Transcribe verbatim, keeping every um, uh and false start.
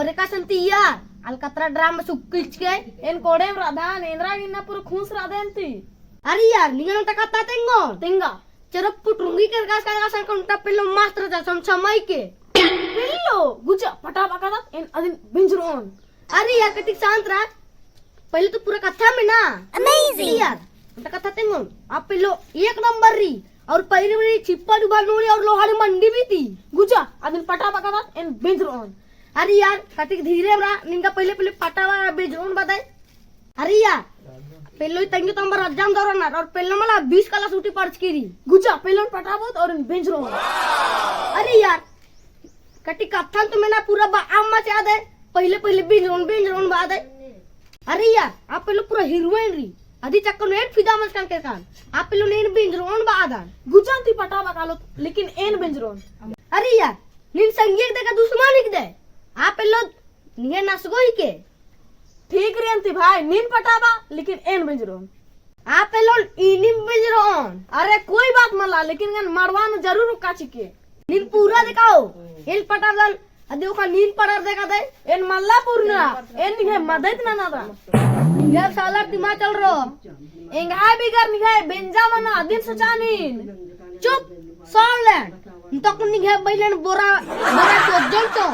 रे का संती यार, अलकतरा ड्राम में सुक्किच के। एन कोड़ेम रअदन, एन्दरा गे इन्ना पूरा खूस रअदन ती। अरे यार, निंगन ओन्टा कत्था तेंगोन। तेंगा। चलो पुटरुंगी केरकास का सन ओन्टा पेल्लो मस्त रहचा समझा माई के। पेल्लो, गुचा, पटाबआ कादत, एन अदिन बेंजरोन। अरे यार, कटिक शांत रह। पहले तो पूरा कत्था मेना। Amazing। यार, ओन्टा कत्था तेंगोन। आ पेल्लो एक नंबर रई। और पहले बरी छिप्पा डुबा नूरी और लोहाड़ी मंडी भी ती। गुचा, अदिन पटाबआ कादत, एन बेंजरोन। अरे यार, कटिक धीरे रह, निंगा पहले पहले पटाबआ बेंजरोन बअदय। अरे यार, पेल्लो ही तंग्यो तम्बर रज्जम दौरनर और पेल्लो मला बीस कला सूटी पर्च कीरी। गुचा, पेल्लोन पटाबओत और एन बेंजरोन। अरे यार, कटिक कत्थन तो मेना पूरा बआ अम्मा चादय, पहले पहले बेंजरोन, बेंजरोन बअदय। अरे यार, आ पेल्लो पूरा हीरोइन रई, अदी चक्कर में एन फिदा मचकन केरकन, आ पेल्लोन एन बेंजरोन बअदन। गुचा ती पटाबआ कालोत, लेकिन एन बेंजरोन। अरे यार, नीन संगी हिकदय का दुश्मन हिकदय? आ पेल्लो निंग्है नसगो हिके। ठीक रई अन्ती भाई, नीन पटाबआ, लेकिन एन बेंजरोन। आ पेल्लोन इनिम बेंजरोन। अरे कोई बात मला, लेकिन एंगन मड़वा नू जरूर उक्का चिके। नीन पूरा देखाओ, एन पटादन, अदी ओखा नीन पड़र देखादय। एन मल्ला पूर्णा, एन निंग्है मदइत ननादन। निंग्है सालर दिमाग चल रओ। एंग्है बिगर निंग्है बेंजा मनो अदिन सोचा नीन। चुप, साले। तक निंग्है बैलन बोरा, बोरा तो जंचो।